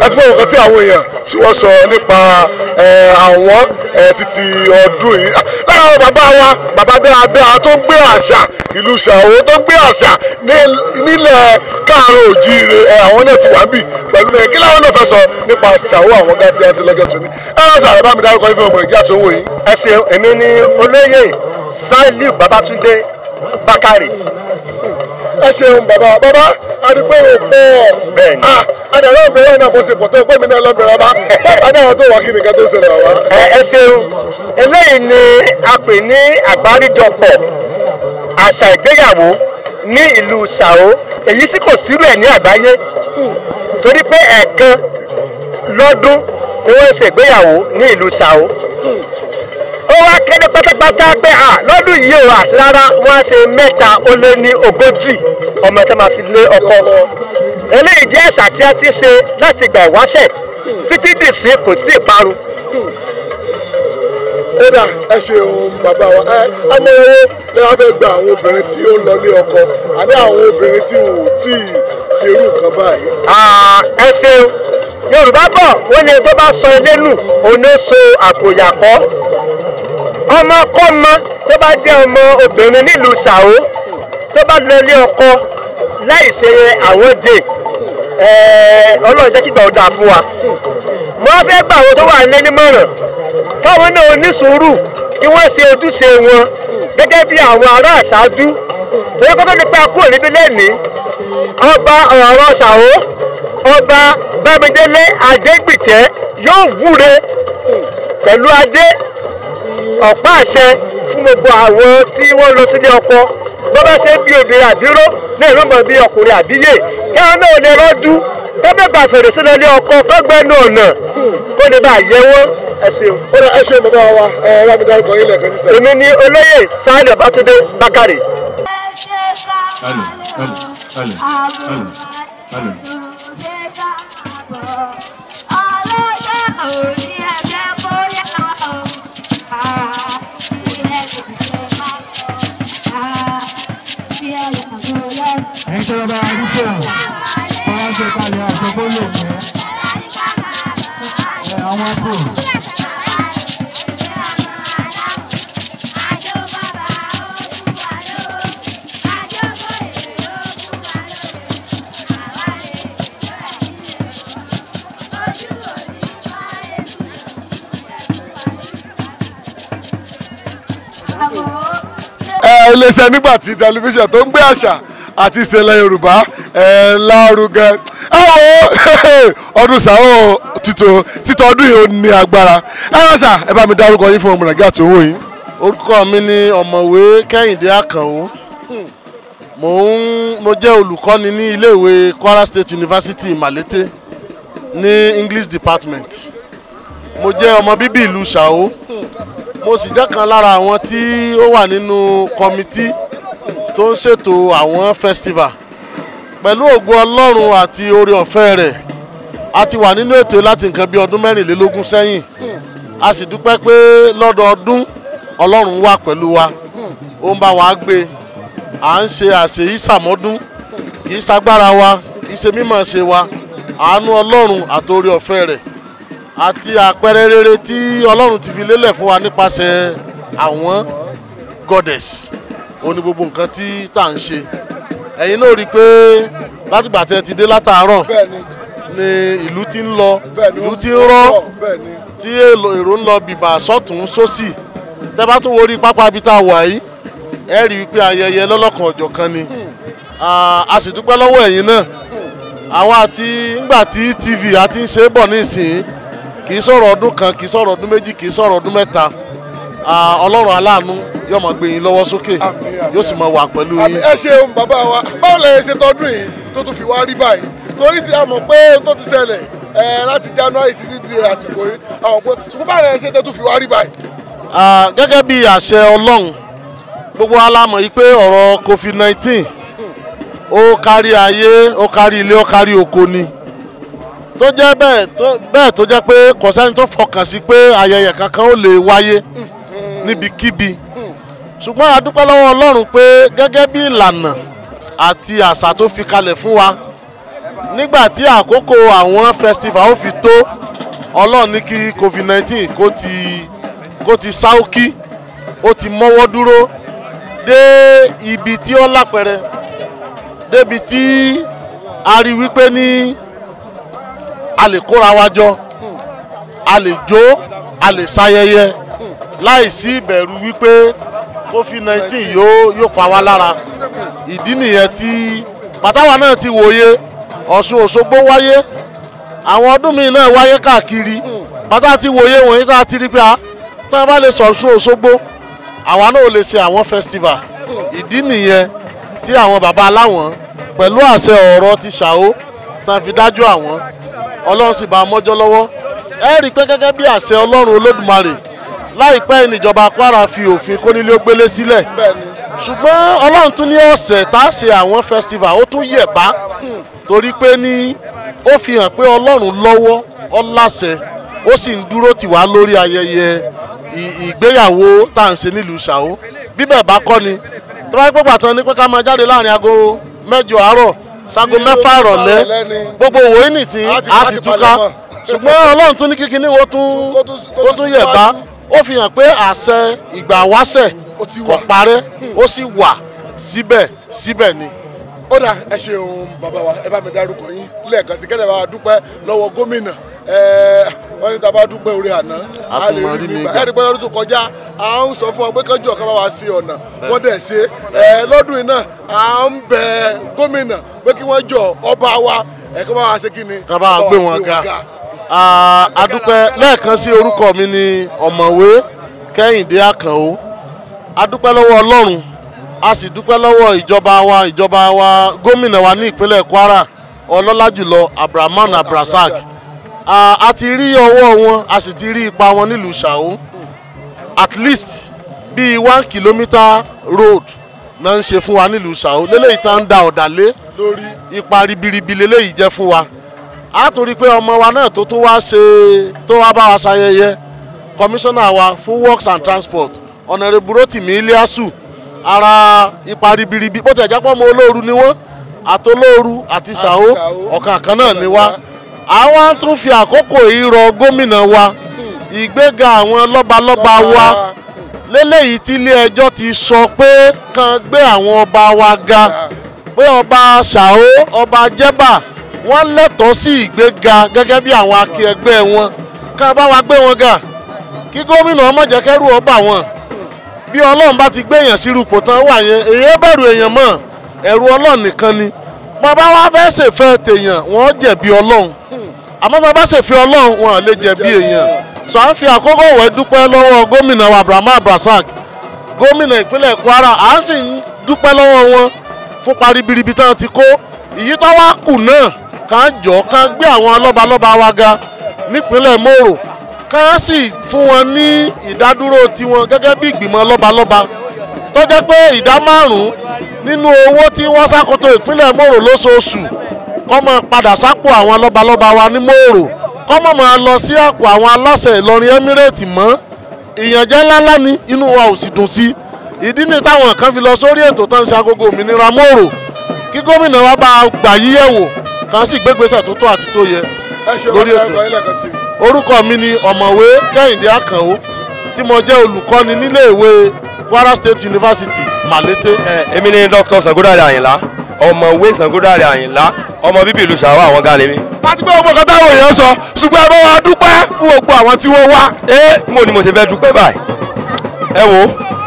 Ẹ ti gbọ́ nǹkan tí àwọn èèyàn tí wọ́n sọ nípa àwọn títí ọdún yìí. Lára àwọn bàbá wa, bàbá dáadáa tó ń gbé àṣà ìlú Ṣàó, tó ń gbé àṣà nílẹ̀ káàárọ̀ òjíire, àwọn náà ti wà ń bì pẹ̀lú mi. Kí láwọn náà fẹ́ sọ nípa Ṣàó àwọn gàtí àti lọ́jọ́ tóní? Ẹ wá sàrẹ́ bá mi dárúkọ ifẹ̀ ọmọ ìgbà tó wò yín. Ẹ ṣeun, èmi ni olóyè Saliu Babatunde Bakare. Ẹ ṣeun bàbá. Bàbá adigun ò pọ̀. Bẹ́ẹ̀ni. Adàlọ́ ọ̀bẹ̀rẹ̀ náà bó ṣe pọ̀ tó pé mi náà lọ́bẹ̀rẹ̀ bá. Bàbá náà tó wà kí nìkan tó ṣẹlẹ̀ wá. Ẹ ṣeun, eléyìí ni a pè ní àgbáríjọpọ̀ àṣà ìgbéyàwó ní ìlú Ṣàó, èyí tí kò sírú ẹ̀ ní àgbáyé, torí pé ẹ̀ẹ̀kan lọ́dún ni wọ́n ń ṣe ìgbéyàwó ní ìlú Ṣàó. Ó wá kéde pátápátá pé à lọ́dún yìí ò àṣì rárá, wọ́n á ṣe 43 ọmọ tó máa fi lé ọkọ. Eléyìí jẹ́ àṣà tí a ti ṣe láti ìgbà ìwáṣẹ̀ títí dìsín, kò sí ìparun. Ó dà, ẹ ṣeun bàbá wa. Ẹ amọ̀wọ́ lẹ́wọ́n fẹ́ gba àwọn obìnrin tí ó ń lọ ní ọkọ àní àwọn obìnrin tí wọn ò tí ì ṣerú nǹkan báyìí. Ẹ ṣeun. Yorùbá bọ̀ wọ́n ní tó bá sọ ilé nù òun ló so àpò ìyàkọ́. Ọmọkọ́mọ tó bá jẹ́ ọmọ obìnrin nílùú Ṣàó tó bá lọ ilé ọkọ láì ṣe àwọn dè, Ọlọ́run jẹ́ kígbà ó dáa fún wa. Mo wá fẹ́ gbà àwọn tó wà nílé nímọ̀ràn káwọn náà ní sùúrù kí wọ́n ṣe ojúṣe wọn gẹ́gẹ́ bí àwọn ará àṣáájú, torí kó tó ní pé a kúrò níbí lẹ́nìí, ọba ọ̀rọ̀ Ṣàó, ọba Bámidélé Adégbìtẹ́ yóò wúre pẹ̀lú adé ọ̀pá àṣẹ fún gbogbo àwọn tí wọ́n lọ sílé ọkọ. Bó bá ṣe bí obìnrin àbíró náà ló mọ̀ bí ọkùnrin àbíyè, káwọn náà lè rọ́jú kó mẹ́gbà fèrèsé lọ ilé ọkọ kó gbẹ́nu ọ̀nà kó lè bá yẹ wọ́n. Ẹ ṣeun. Ó dà, ẹ ṣeun bàbá wa. Ẹ bá mi dárúkọ yín lẹ́ẹ̀kan sísẹ. Èmi ni olóyè Saliu Babatunde Bakare. Hello, hello, hello, hello, hello. Ẹ̀yin tó bá wa dúpọ̀ wọ́n ṣe kalẹ̀ àṣọkó lè mẹ́ ẹ̀ àwọn kò. Iléeṣẹ́ Nígbàtí tẹlifíṣàn tó ń gbé àṣà àti ìṣẹ̀lẹ̀ Yorùbá lárugẹ. Ẹ wo ọdún Ṣàó títọ́ ọdún yìí ó ní agbára. Ẹ wá sà, ẹ bá mi dárúkọ yín fún ọmọ Nàìjíríà tó ń wò yín. Orúkọ mi ni ọ̀mọ̀wé Kẹ́hìndé Àkànó. Mo jẹ́ olùkọ́ni ní iléèwé Kwara State University Malete ní English Department. Mo jẹ́ ọmọ bíbí ìlú Ṣàó. Mo sì jẹ́ kan lára àwọn tí ó wà nínú kọmití tó ń ṣètò àwọn festival. Pẹ̀lú ògo Ọlọ́run àti oore ọ̀fẹ́ rẹ̀, a ti wà nínú ètò láti nǹkan bí ọdún 24 sẹ́yìn. A sì dúpẹ́ pé lọ́dọọdún Ọlọ́run wà pẹ̀lú wa, ó ń bá wa gbé. À ń ṣe àṣeyí sàmọ́dún, kì í ṣagbára wa, kì í ṣe mímọ̀ ṣe wa. Àánú Ọlọ́run àti oore ọ̀fẹ́ rẹ̀ àti àpẹẹrẹ rere tí Ọlọ́run ti fi lélẹ̀ fún wa nípasẹ̀ àwọn goddess ó ní gbogbo nǹkan tí tá à ń ṣe. Ẹ̀yin náà rí i pé látìgbà tẹ́ ti dé látàárọ̀ ni ìlú ti ń lọ, ìlú ti ń rọ́, tí èrò ń lọ bìbà sọ́tún sósì. Tẹ́ bá tún wo orí pápá ibi tá a wà yìí, ẹ rí i pé ayẹyẹ lọ́lọ́kan ọ̀jọ̀kan ni. A sì dúpẹ́ lọ́wọ́ ẹ̀yin náà. Àwa àti ńgbà tí TV a ti ń ṣe é bọ̀ nísìnyí, kì í sọ̀rọ̀ ọdún kan, kì í sọ̀rọ̀ ọdún méjì, kì í sọ̀rọ̀ ọdún mẹ́ta. Ọlọ́run aláàánú yóò máa gbé yín lọ́wọ́ sókè, yóò sì máa wà pẹ̀lú yín. Ẹ ṣeun bàbá wa. Báwo lẹ ṣe tọdún yìí tó tún fi wá rí báyìí? Torí tí a mọ̀ pé ohun tó ti ṣẹlẹ̀ láti January títí di àsìkò yìí, a mọ̀ pé ṣùgbọ́n báwo lẹ ṣe tó tún fi wá rí báyìí? Gẹ́gẹ́ bí àṣẹ Ọlọ́run, gbogbo wa la mọ̀ yìí pé ọ̀rọ̀ COVID-19 ó kárí ayé, ó kárí ilé, ó kárí oko ni. Tó jẹ́ bẹ́ẹ̀ tó jẹ́ pé kò sẹ́ni tó fọkàn sí pé ayẹyẹ kankan ó lè wáyé níbikíbi. Ṣùgbọ́n a dúpẹ́ lọ́wọ́ Ọlọ́run pé gẹ́gẹ́ bí ìlànà àti àṣà tó fi kalẹ̀ fún wa. Nígbà tí àkókò àwọn festival ó fi tó, Ọlọ́run ní kí COVID-19 kó ti sáókí, ó ti mọ́wọ́ dúró dé ibi tí ó lápẹẹrẹ, débi tí a rí wípé ní a lè kóra wa jọ, a lè jó, a lè ṣayẹyẹ láìsí ìbẹ̀rù wípé COVID-19 yóò pa wá lára. Ìdí nìyẹn tí bàtàwà náà ti wòye Ọ̀ṣun Òṣogbo wáyé, àwọn ọdún míì náà wáyé káàkiri. Bàtà ti wòye wọ̀nyí tá a ti rí pé a tí wọ́n bá lè sọ Ọ̀ṣun Òṣogbo, àwa náà ò lè ṣe àwọn festival. Ìdí nìyẹn tí àwọn bàbá aláwọn pẹ̀lú àṣẹ ọ̀rọ̀ ti Ṣàó tán fi dájú àwọn, Ọlọ́run sì bá a mọ́jọ́ lọ́wọ́. Ẹ rí i pé gẹ́gẹ́ bí àṣẹ Ọlọ́run Olódùmarè, láìpẹ́ ìníjọba Kwara fi òfin kónílé ó gbélé sílẹ̀, ṣùgbọ́n Ọlọ́run tún ní ọ̀sẹ̀ tá a ṣe àwọn festival ó tún yẹ̀ bá, torí pé ní ó fi hàn pé Ọlọ́run lọ́wọ́, ó láṣẹ, ó sì ń dúró tì wá lórí ayẹyẹ ìgbéyàwó tá à ń ṣe nílùú Ṣàó. Bíbẹ̀ bá kọ́ ni tó bá gbọ́gbà tán ní pé ká máa jáde láàrin aago 8 àárọ̀ sago 6 ìrọ̀lẹ́, gbogbo òwò nìsín á ti túká. Ṣùgbọ́n Ọlọ́run tún ní kíkiní ó tún yẹ̀ bá, ó fi hàn pé àṣẹ ìgbà wáṣẹ̀ kò parẹ́, ó sì wà síbẹ̀ síbẹ̀ ni. Ó dà, ẹ ṣeun bàbá wa, ẹ bá mi dárúkọ yín lẹ́ẹ̀kan sí, kẹ́lẹ́ bá wa dúpẹ́ lọ́wọ́ gómìnà. Wọ́n ní tá a bá dúpẹ́ orí àná a lè rí mi gbà. Ẹ rí pé lọ́dún tó kọjá à ń sọ fún wa pé kánjú ọ̀kan bá wa sí ọ̀nà, wọ́n dẹ̀ ṣe. Lọ́dún yìí náà à ń bẹ gómìnà pé kí wọ́n jọ ọba wa, ẹ kí wọ́n bá wa ṣe kí ni, ká bá wa gbé wọn ga. A dúpẹ́ lẹ́ẹ̀kan sí, orúkọ mi ni Ọ̀mọ̀wé Kẹ́hìndé Àkànó. A dúpẹ́ lọ́wọ́ Ọlọ́run, a sì dúpẹ́ lọ́wọ́ ìjọba wa gómìnà wa ní ìpínlẹ̀ Kwara, ọlọ́lá jùlọ Abrahman Abrasak. A ti rí ọwọ́ wọn, a sì ti rí ipa wọn nílùú Ṣàó. At least bíi 1 kilometre road náà ń ṣe fún wa nílùú Ṣàó, lélẹ́yìí tá ń da ọ̀dà lé ipa ribiribi lélẹ́yìí jẹ́ fún wa. A torí pé ọmọ wa náà tó tún wá ṣe tó wá bá wa ṣayẹyẹ, kọmíṣánná wa fún works and transport, Honorable Rotimi Iliasu, ara ipa ribiribi bó ti ẹ̀jẹ̀ pọ̀ mọ́ olóoru ni wọ́n, àtolóoru àti Ṣàó ọ̀kan kan náà ni wá. Àwa tún fi àkókò yìí rọ gómìnà wa, ìgbéga àwọn lọ́balọ́ba wa léléyìí tí ilé ẹjọ́ ti sọ pé kàn gbé àwọn ọba wa ga, pé ọba Ṣàó, ọba Jẹ́bà wọ́n lẹ́tọ̀ọ́ sí ìgbéga gẹ́gẹ́ bí àwọn akẹgbẹ́ wọn, kàn bá wa gbé wọn ga, kí gómìnà ọmọ jẹ́ kẹ́rù ọba wọn. Bí Ọlọ́run bá ti gbé èèyàn sírú ipò tán wà yẹn, èèyàn bẹ̀rù èèyàn mọ́, ẹ̀rù Ọlọ́run nìkan ni. Bọ́ bá wá fẹ́ ṣèfẹ́ tèèyàn, wọ́n jẹ̀bi Ọlọ́run, àmọ́ tó bá ṣèfẹ́ Ọlọ́run, wọn lè jẹ̀bi èèyàn. Sọ à ń fi àkókò wẹ̀ dúpẹ́ lọ́wọ́ gómìnà wa Abraham Abrasak, gómìnà ìpínlẹ̀ Kwara, à ń sì ń dúpẹ́ lọ́wọ́ wọn fún paribiribi tán ti kó. Ìyí tó wá kù náà, kàn jọ kàn gbé àwọn lọ́balọ́ba wa ga nípínlẹ̀ Mòrò, kàn sì fún wọn ní ìdádúró tiwọn gẹ́gẹ́ bí ìgbìmọ̀ lọ́balọ́ba, tó jẹ́ pé 5% nínú owó tí wọ́n ṣàkóso ìpínlẹ̀ Mòrò lóṣooṣù kó máa padà sápò àwọn lọ́balọ́ba wa ní Mòrò, kó má máa lọ sí àpò àwọn aláṣẹ Ìlọrin Emirate mọ́. Ìyànjẹ ńláńlá ni, inú wa ò sì dùn sí. Ìdí ni táwọn kan fi lọ sórí ètò tó ń ṣe agogo òmìnira Mòrò, kí gómìnà wa bá gbà yíyẹ̀wò, kan sì gbégbèsè tó tó àti tó yẹ lórí ètò. Orúkọ mi ni Ọ̀mọ̀wé Kẹ́hìndé Àkànó, tí mo jẹ́ olùkọ́ni nílé ìwé Kwara State University, Malete. Èmi ni Dr. Sangodare Àyìnlá, Ọ̀mọ̀wé Sangodare Àyìnlá, ọmọ bíbí ìlú Ṣàó àwọn ga lèmi. A ti gbọ́ gbogbo nǹkan táwọn èèyàn sọ, ṣùgbọ́n ẹ bá wa dúpẹ́ fún gbogbo àwọn tí wọ́n wá. Mo ní mo ṣe fẹ́ dúpẹ́ báyìí. Ẹ wo,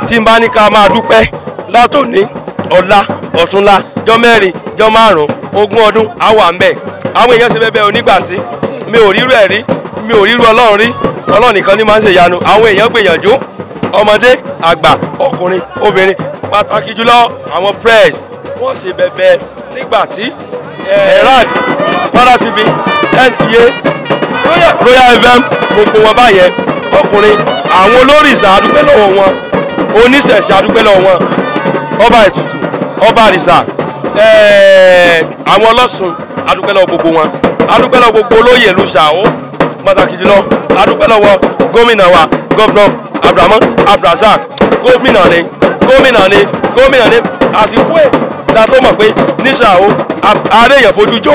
tí n bá ní ká máa dúpẹ́ látòní, ọ̀la, ọ̀túnla, jọ́ 4, jọ́ 5, 20 ọdún, á wà ń bẹ̀. Àwọn èèyàn ṣe bẹ́ẹ̀ bẹ́ẹ̀ onígbà tí mi ò rírú ẹ̀ rí, mi ò rírú Ọlọ́run rí, Ọlọ́run nìkan ni máa ń ṣe ìyanu. Àwọn èèyàn gbìyànjú, ọmọdé, àgbà, ọkùnrin, obìnrin, pàtàkì jùlọ àwọn press, wọ́n ṣe bẹ̀bẹ̀ nígbà tí Herald, Kwara TV, NTA, Royal FM, gbogbo wọn báyẹn, ọkùnrin, àwọn olórìṣà adúpẹ́ lọ́wọ́ wọn, oníṣẹ̀ṣe adúpẹ́ lọ́wọ́ wọn, ọba ètùtù, ọba àrìṣà, àwọn ọlọ́sùn adúpẹ́ lọ́wọ́ gbogbo wọn, adúpẹ́ lọ́wọ́ gbogbo olóyè ìlú Ṣàó, pàtàkì jùlọ adúpẹ́ lọ́wọ́ gómìnà wa, gómìnà Abraham Abrasak, gómìnà ni, gómìnà ni, gómìnà ni, àsìkò ẹ̀ La tó mọ̀ pé ní Ṣàó àárẹ̀ èèyàn fojú jọ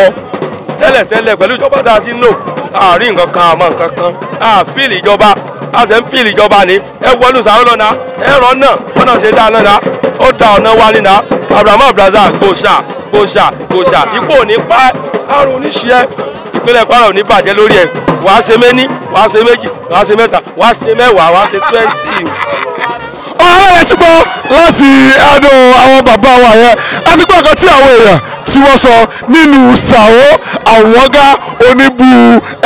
tẹ́lẹ̀tẹ́lẹ̀ pẹ̀lú ìjọba tá a ti ń lò àárín nǹkan kan àmọ́ nǹkan kan àfíìlì ìjọba a sì ń fíìlì ìjọba ni ẹ wọnú Ṣàó lọ́nà ẹ̀rọ náà wọ́n náà ṣe dá lọ́nà ó da ọ̀nà wa nínà Abrahamu Abdulrasaq gbòòṣà gbòòṣà gbòòṣà ikú ò ní pa àrùn oníṣẹ́ ìpínlẹ̀ Kwara ò ní bàjẹ́ lórí ẹ̀ wàá ṣe méní wàá ṣe méjì wàá ṣe mẹ́ta wàá ṣe mẹ́wàá wàá ṣe 20. Ọ̀rẹ́ rẹ̀ ti gbọ́ láti ẹnu àwọn bàbá wa yẹn a ti gbọ́ nǹkan tí àwọn èèyàn tí wọ́n sọ nínú Ṣàó Àwọ̀ngá oníbú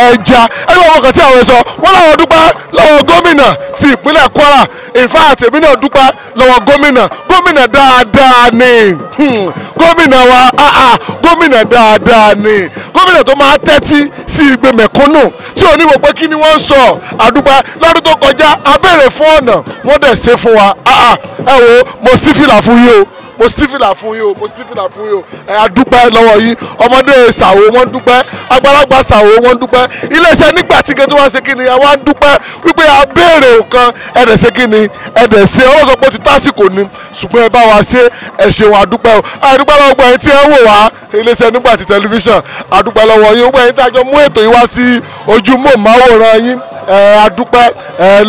ẹja. Ẹgbẹ́ àwọn kan tí àwọn sọ wọ́n láwọn dúpẹ́ lọ́wọ́ gómìnà ti ìpínlẹ̀ Kwara. In fact èmi náà dúpẹ́ lọ́wọ́ gómìnà, gómìnà dáadáa ni gómìnà wa, gómìnà dáadáa ni gómìnà tó máa tẹ́tí sí igbe mẹ̀kúnnù tí ò ní wò pé kí ni wọ́n ń sọ. Àdúpẹ́ lọ́dún tó kọjá a béèrè fún ọ̀nà wọ́n dẹ̀ ṣe fún wa. Ẹ wo mo sí fìlà fún yín o, mo sí fìlà fún yín o, mo sí fìlà fún yín o. Ẹ adúpẹ́ lọ́wọ́ yín. Ọmọdé Ṣàó wọ́n dúpẹ́, àgbàlagbà Ṣàó wọ́n dúpẹ́, iléeṣẹ́ nígbà tí kí wọ́n ṣe kí ni àwa ń dúpẹ́ wípé a béèrè nǹkan ẹ dẹ̀ ṣe kí ni ẹ dẹ̀ ṣe. Ọlọ́run sọ pé ó ti tásìkò ni ṣùgbọ́n ẹ bá wa ṣe, ẹ ṣeun adúpẹ́ o. Adúpẹ́ lọ́wọ́ gbogbo ẹ̀yin tí ẹ ń wò wá iléeṣẹ́ nígbà tí tẹlifíṣàn, adúpẹ́ lọ́wọ́ yín. Gbogbo ẹ̀yin tí a jọ mú ètò yìí wá sí ojú mọ̀máwòrán yín, adúpẹ́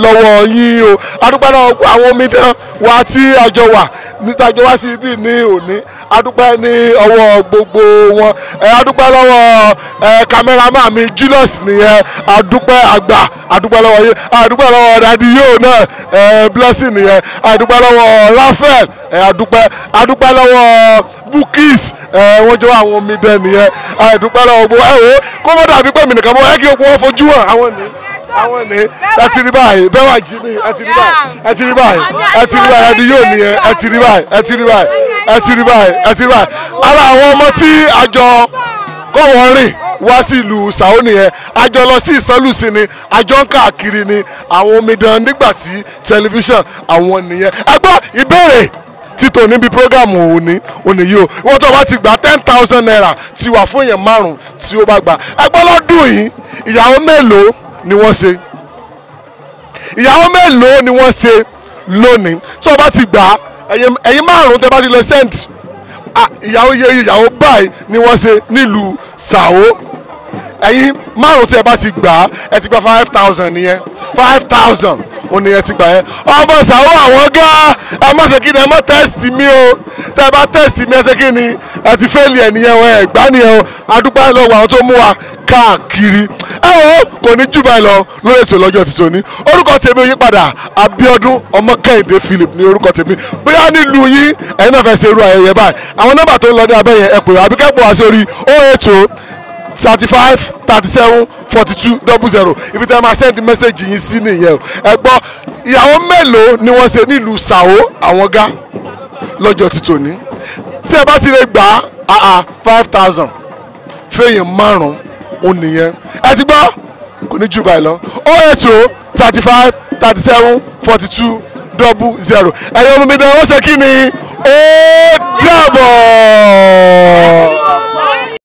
lọ́wọ́ yín o. Adúpẹ́ lọ́wọ́ àwọn omidan wa tí a jọ wà níta jọ wá sí ibi ní òní, adúpẹ́ ní ọwọ́ gbogbo wọn. Adúpẹ́ lọ́wọ́ kámẹ́rámà mi Julius nìyẹn, adúpẹ́ àgbà, adúpẹ́ lọ́wọ́ yín. Adúpẹ́ lọ́wọ́ dadi yóò náà blessing nìyẹn, adúpẹ́ lọ́wọ́ Raphael, adúpẹ́, adúpẹ́ lọ́wọ́ Bukis, wọ́n jọ àwọn omidan nìyẹn, adúpẹ́ lọ́wọ́ gbogbo. Ẹ wo kó mọ́ dàbí pé mi nìkan mọ́ ẹ kí gbogbo wọn fojú hàn àwọn ní àwọn ní ẹ ti rí báyìí bẹ́ẹ̀ wà jí ní ẹ ti rí báyìí ẹ ti rí báyìí ẹ ti rí báyìí ẹni yóò nìyẹn ẹ ti rí báyìí ẹ ti rí báyìí ẹ ti rí báyìí ẹ ti rí báyìí. Ara àwọn ọmọ tí àjọ kọ́ wọ́n rìn wá sí ìlú Ṣàó nìyẹn, àjọ lọ sí Ìsánlùsí ni, àjọ ń káàkiri ni àwọn omidan nígbà tí tẹlifíṣàn àwọn nìyẹn. Ẹ gbọ́ ìbéèrè títò níbi prógámù òní òní yìí o, ìwọ́n tó bá ti gba 10,000 naira ti wà fún èèyàn márùn-ún tí ó bá gbà. Ẹ gbọ́ lọ́dún yìí ìyàwó mélòó ni wọ́n ṣe? Ìyàwó mélòó ni wọ́n ṣe lónìí? Tí wọ́n bá ti gbà ẹ̀yin márùn-ún tẹ́ bá ti lè send ìyàwó iye ìyàwó báyìí ni wọ́n ṣe nílùú Ṣàó. Ẹ̀yin márùn-ún tí ẹ bá ti gbà ẹ ti gba 5,000 nìyẹn, 5,000 òní ẹ ti gbà yẹn. Ọmọ Ṣàó àwọn gá ẹ má ṣe kí ni ẹ má tẹ́sítì mi o, tẹ́ ẹ bá tẹ́sítì mi ẹ ṣe kí ni ẹ ti fẹ́ẹ̀lì ẹ nìyẹn o, ẹ gbá nìyẹn o. Adúpẹ́ lọ́wọ́ àwọn tó mú wa káàkiri. Ẹ wo kò ní jù báyìí lọ lórí ètò lọ́jọ́ ti tòní. Orúkọ tèmi ò yí padà, Abíọ́dún Ọmọkẹ́hìndé Philip ní orúkọ tèmi. Bóyá nílùú yín ẹ̀yin náà fẹ́ ṣe irú ayẹyẹ báyìí, àwọn nọ́mbà tó ń lọ ní abẹ́ yẹn ẹ pè wá àbí kẹ́ pè wá sí orí 080 35 37 42 00 ibi tí a máa send message yín sí nìyẹn o. Ẹ gbọ́ ìyàwó mélòó ni wọ́n ṣe nílùú Ṣàó àwọn gá lọ́jọ́ ti tòní? Tí ẹ bá ti lè gbà á 5,000 fẹ́yìn márùn-ún òun nìyẹn. Ẹ ti gbọ́ kò ní jù báyìí lọ. 080 35 37 42 00. Ẹ̀yin ọmọ mi náà wọ́n ṣe kí ni ó dàbọ̀.